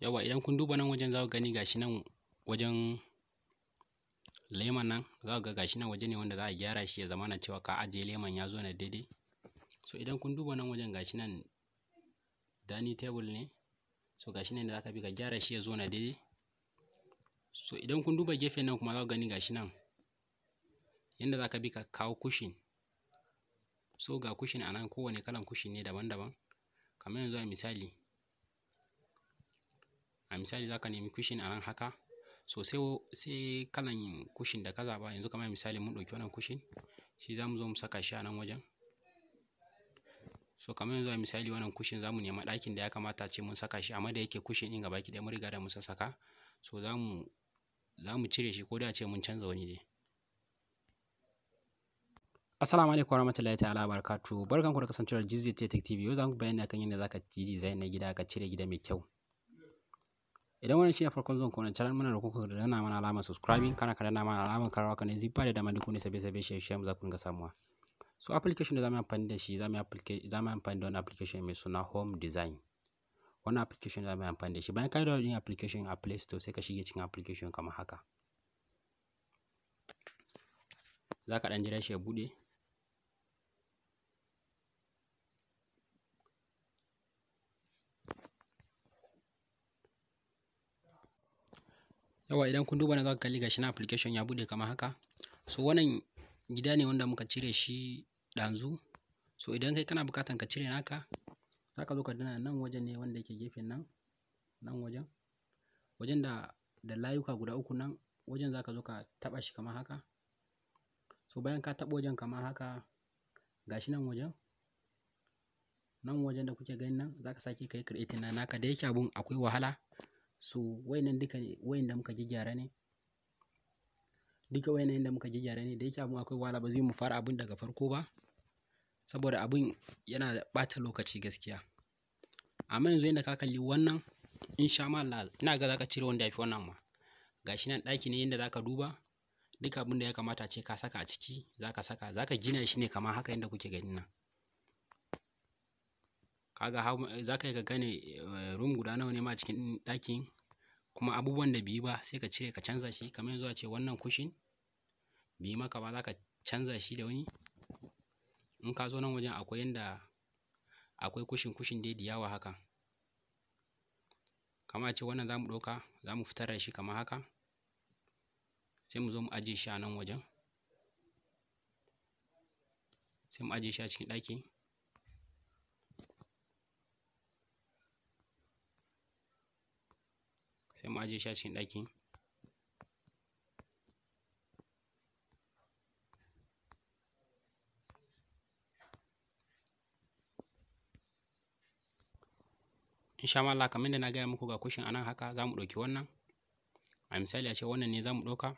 Yawwa, idan kun duba nan wajen za ku gani gashi nan wajen leman nan, za ku ga gashi nan waje ne wanda za a gyara shi ya zamana cewa ka ajiye leman ya zo na daidai. So idan kun duba nan wajen gashi nan dining table ne. So gashi nan da za ka bi ka gyara shi ya zo na daidai. So idan kun duba gefen nan kuma za ku gani gashi nan yanda za ka bi ka kawo cushion. So ga cushion a nan, kowane kalan cushion ne daban-daban. Kamar yanzu a misali, za ka nemi cushion a nan haka. So sai kalan cushion da ka zaɓa. Yanzu kamar misali mun ɗauki wannan cushion, shi za mu zo mu saka shi a nan wajen. So kamar yanzu a misali wannan cushion za mu nema ɗakin da ya kamata ace mun saka shi, amma da yake cushion ɗin gabaki ɗaya mun riga da mun sassaka. So za mu cire shi ko da ace mun canza wani dai. Assalamu alaikum warahmatullahi ta'ala barakatuhu. Barkanku da kasancewar GZT Tech TV. Yau za mu bayani akan yadda za ka yi design na gida ka cire gida mai kyau. Idan wannan shine farkon zuwan ku wannan channel, muna roƙon ku da danna mana alamar subscribing, kana ka danna mana alamar kararrawa, kana zai ba da dama duk wani sabe-sabe shirye-shiryen mu za ku dinga samuwa. So application da za mu yi amfani da shi, za mu yi amfani da wani application mai suna Home Design. Wannan application da za mu yi amfani da shi, bayan ka yi downloading application a Play Store, sai ka shige cikin application kamar haka. Za ka ɗan jira shi ya buɗe. Yawwa, idan kun duba nan za ku kalli gashi nan application ya buɗe kamar haka. So wannan gida ne wanda muka cire shi ɗazu. So idan kai kana buƙatan ka cire naka, za ka zo ka danna nan wajen ne wanda yake gefen nan, nan wajen. Wajen da layuka guda uku nan, wajen za ka zo ka taɓa shi kamar haka. So bayan ka taɓa wajen kamar haka, gashi nan wajen. Nan wajen da kuke gani nan, za ka sake ka yi creating na naka, da yake abun akwai wahala. So wayannan duka wayanda muka gyaggyara ne. Duka wayannan da muka gyaggyara ne, da yake abun akwai wahala ba zai mu fara abun daga farko ba. Saboda abun yana ɓata lokaci gaskiya. Amma yanzu yanda ka kalli wannan, in sha Allah ina ga za ka cire wanda ya fi wannan ma. Gashi nan ɗaki ne yanda za ka duba duka abun da ya kamata ace ka saka a ciki, za ka saka. Za ka gina shi ne kamar haka yanda kuke gani nan. Kaga za ka iya ka gane room guda nawa ne ma a cikin ɗakin, kuma abubuwan da bai yi ba sai ka cire ka canza shi. Kamar yanzu ace wannan cushion bai yi maka ba, za ka canza shi da wani. In ka zo nan wajen akwai yanda akwai cushion cushion dai da yawa haka. Kamar ace wannan za mu ɗauka, za mu fitar da shi kamar haka. Sai mu zo mu ajiye shi a nan wajen. Sai mu ajiye shi a cikin ɗakin. Sai mu ajiye shi a cikin ɗakin. In sha Allah kamar yadda na gaya muku ga cushion a nan haka, za mu ɗauki wannan. A misali ace wannan ne za mu ɗauka,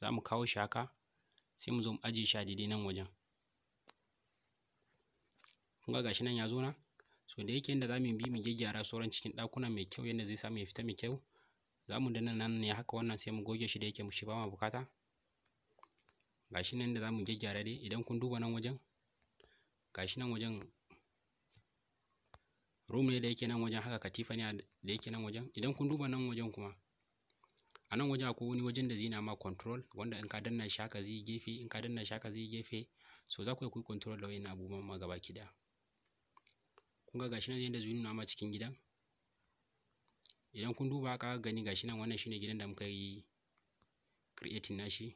za mu kawo shi haka, sai mu zo mu ajiye shi a daidai nan wajen. Kun ga gashi nan ya zo nan. So da yake yanda za mu bi mu gyaggyara sauran cikin ɗakunan mai kyau yanda zai samu ya fita mai kyau. Za mu danna nan ne haka wannan sai mu goge shi da yake shi ba ma bukata. Gashi nan da za mu gyaggyara dai, idan kun duba nan wajen, gashi nan wajen room ne da yake nan wajen haka, katifa ne da yake nan wajen. Idan kun duba nan wajen kuma, a nan wajen akwai wani wajen da zai na ma control, wanda in ka danna shi haka zai yi gefe, in ka danna shi haka zai yi gefe. So za ku iya ku yi control da wayannan abubuwan ma gabaki ɗaya. Kun ga gashi nan yanda zai nuna ma cikin gidan. Idan kun duba haka aka gani gashi nan wannan shine gidan da muka yi creating nashi.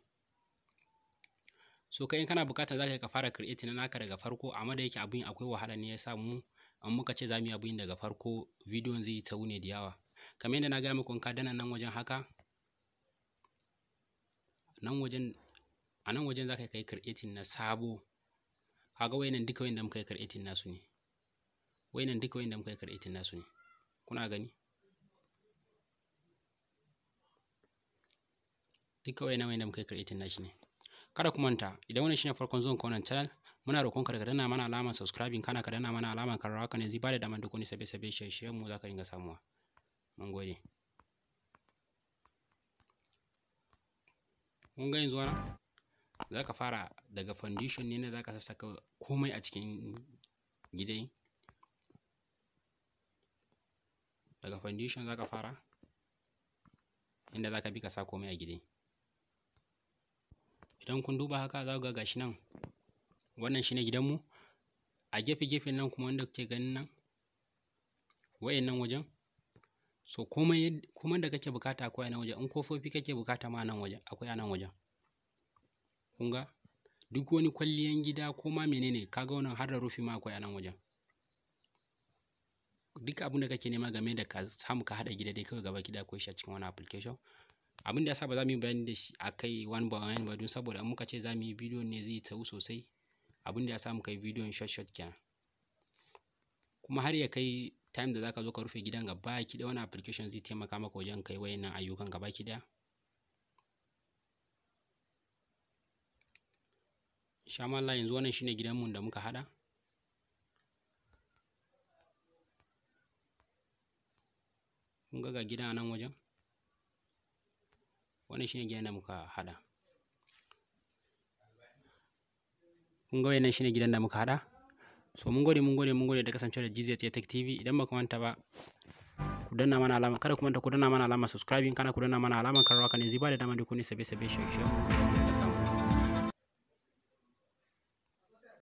So kai in kana bukata za ka iya ka fara creating na naka daga farko, amma da yake abun akwai wahala ne ya sa mu in muka ce za mu yi abun daga farko, bidiyon zai yi tsawo ne da yawa. Kamar yadda na gaya muku, in ka danna nan wajen haka, nan wajen, a nan wajen za ka yi creating na sabo. Kaga wayannan duka wayanda muka yi creating nasu ne. Wayannan duka wayanda muka yi creating nasu ne. Kuna gani? Duka wayannan wayanda muka yi creating nashi ne. Kada ku manta, idan wannan shine farkon zuwan ka wannan channel, muna roƙon ka da ka danna mana alamar subscribing, kana ka danna mana alamar kararrawa, haka ne zai bada dama duk wani sabe-sabe shirye-shiryen mu za ka dinga samuwa. Mun gode. Kun ga yanzu wannan, za ka fara daga foundation ne na za ka sassaka komai a cikin gidan. Daga foundation za ka fara, inda za ka bi ka sa komai a gida. Idan kun duba haka, za ku ga gashi nan, wannan shine gidanmu. A gefe gefen nan kuma wanda kuke ganin nan, wa'innan wajen, so komai komai da kake bukata akwai a nan wajen. In kofofi kake bukata ma, nan wajen akwai, a nan wajen. Kun ga duk wani kwalliyan gida ko ma menene, ka ga wannan har da rufi ma akwai a nan wajen. Duk abin da kake nema game da ka samu ka haɗa gida dai kawai, gaba gida akwai shi a cikin wannan application. Abin da yasa ba za mu yi bayani da shi a kai one by one ba, don saboda in muka ce za mu yi bidiyon ne, zai yi tsawo sosai. Abin da ya sa muka yi bidiyon short short kenan. Kuma har ya kai time da zaka zo ka rufe gidan gaba ki ɗaya, wannan application zai taimaka maka wajen kai wayannan ayyukan gaba ki ɗaya. Insha Allah, yanzu wannan shine gidanmu da muka haɗa. Kun ga, ga gidan a nan wajen. Wannan shine gidan da muka haɗa. Kun ga, wannan shine gidan da muka haɗa. So mun gode, mun gode, mun gode da kasancewa da GZ Tech TV. Idan ba ku manta ba, ku danna mana alama, kada ku manta ku danna mana alama subscribing, kana ku danna mana alama karrawa, kan zai ba da dama duk wani sabe sabe shirye mu da samu.